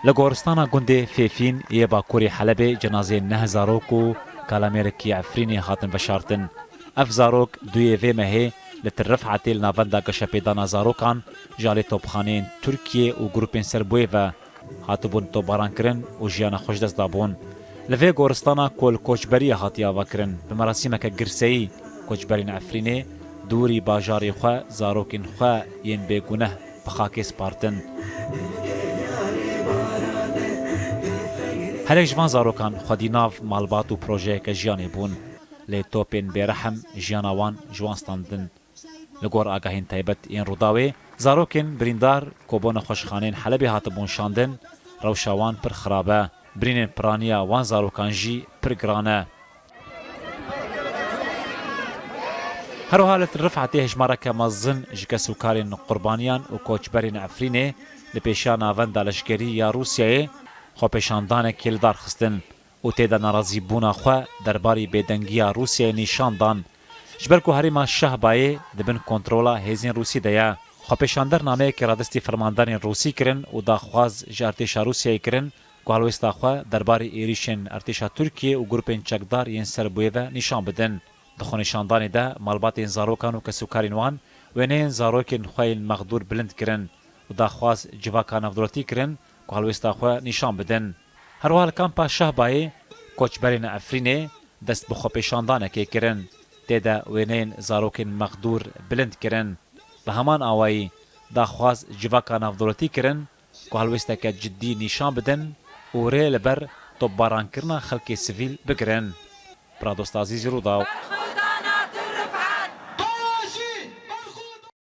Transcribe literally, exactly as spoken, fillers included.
Li goristana gundê Fêfîn yê bakurê Helebê cenazeyên neh zarok û kalamêrekî Efrînê hatin veşartin. Ev zarok duyê vê mehê li Til Rifetê li navenda geşepêdana zarokan ji alî topxaneyên Tirkiyê û grûpên ser bi wê ve hatibûn topbarankirin û jiyana xwe ji dest dabûn. Li vê goristana ku li koçberiyê hatiye avakirin, bi merasîmeke girseyî koçberên Efrînê dûrî bajarê xwe zarokên xwe yên bêguneh bi xakê spartin. Herêk ji van zarokan xwedî nav, malbat û projeyeke jiyanê bûn. Lê topên bêrehm jiyana wan ji wan standin. Li gor agahiyên taybet yên Rûdawê, zarokên birîndar ku bo nexweşxaneyên Helebê hatibûn şandin, rewşa wan pir xirab e. Birînên piraniya wan zarokan jî pir giran e. Her wiha li Til Rifetê hejmareke mezin ji kesûkarên qurbaniyan û koçberên Efrînê li pêşiya navenda leşkerî ya Rûsyayê xwepêşandanekê li dar xistin û tê de nerazîbûna xwe derbarî bêdengiya Rûsyayê nîşan dan. Ji ber ku herêma Şehbayê di bin kontrola hêzên Rûsî de ye, xwepêşander nameyekê radestî fermandarên Rûsî kirin û daxwaz ji artêşa Rûsyayê kirin ku helwêsta xwe derbarê êrîşên artêşa Tirkiyê û grûpên çekdar yên ser bi wê ve nîşan bidin. Di xwenîşandanê de malbatên zarokan û kesûkarên wan wêneyên zarokên xwe yên mexdûr bilind kirin û daxwaz civaka navdewletî kirin ku helwêsta xwe nîşan bidin. Her wiha li kampa Şehbayê koçberên Efrînê dest bi xwepêşandanekê kirin. Tê de wêneyên zarokên mexdûr bilind kirin. Bi heman awayî daxwaz civaka navdewletî kirin ku helwêsteke cidî nîşan bidin û rê li ber topbarankirina xelkê sivîl bigirin. Bradost Azîzî, Rûdaw.